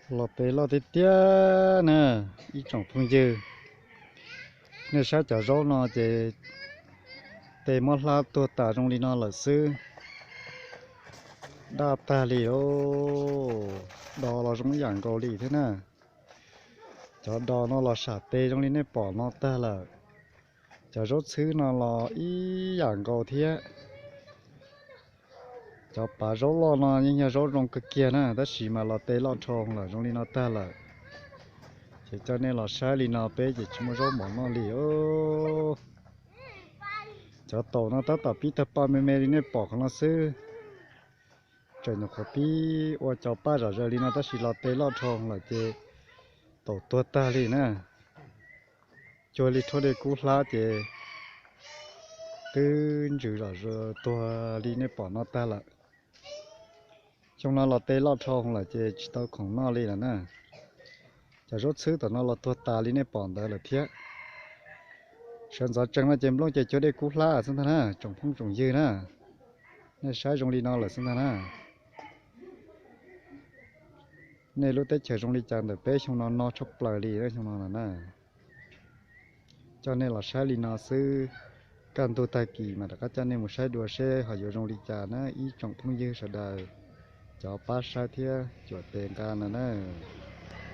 Los tes loj tiag tiag na, ib tsoom phooj ywg. Nej saib cov zaub no ces tes muab hlab tuag tas zoo li no lawm xwb. Daj tag li os, do los zoo ib yam nkaus li thiab na. Cov do no los sam tes zoo li nej pom no tag lawm. Cov zaub txhwb no los ib yam nkaus thiab. Cov pav zaub loj no yeej yog zaub zoo kawg kiag na, tab sis mas los tes loj dhau lawm zoo li no tag lawm. Ces coj nej los saib li no peb ces tsis muaj zaub mov noj li os. Cov taum no tab tom pib tawg pa me me li nej pom qhov no xwb. Tseem nyuam qhuav pib ua cov paj zom zaws li no tab sis los tes loj dhau lawm ces taum tuag tag li na. Cuag li tshuab dej kub hlab ces twb ntsws zom zaws tuag li nej pom no tag lawm. Xyoo no los tes loj dhau lawm ces tsis tau khoom noj li lawm na. Cov zaub txhwb tom no los tuag tas li nej pom ntawd lawm thiab. Sawv ntxov tsees no ces nplooj ces cuag dej kub hlab xwb ntag na, tsoom phooj tsoom ywg na. Nej saib zoo li no lawm xwb ntag na. Nej lub teb chaws zoo li cas ntawm peb xyoo no no tshaj plaws li xyoo no na. Coj nej los saib li no xwb, kaj ntug tag kis mas rov qab coj nej mus saib dua seb ho yuav zoo li cas na ib tsoom phooj ywg sawv daws, cov pab saib thiab cuam tes nqa no na.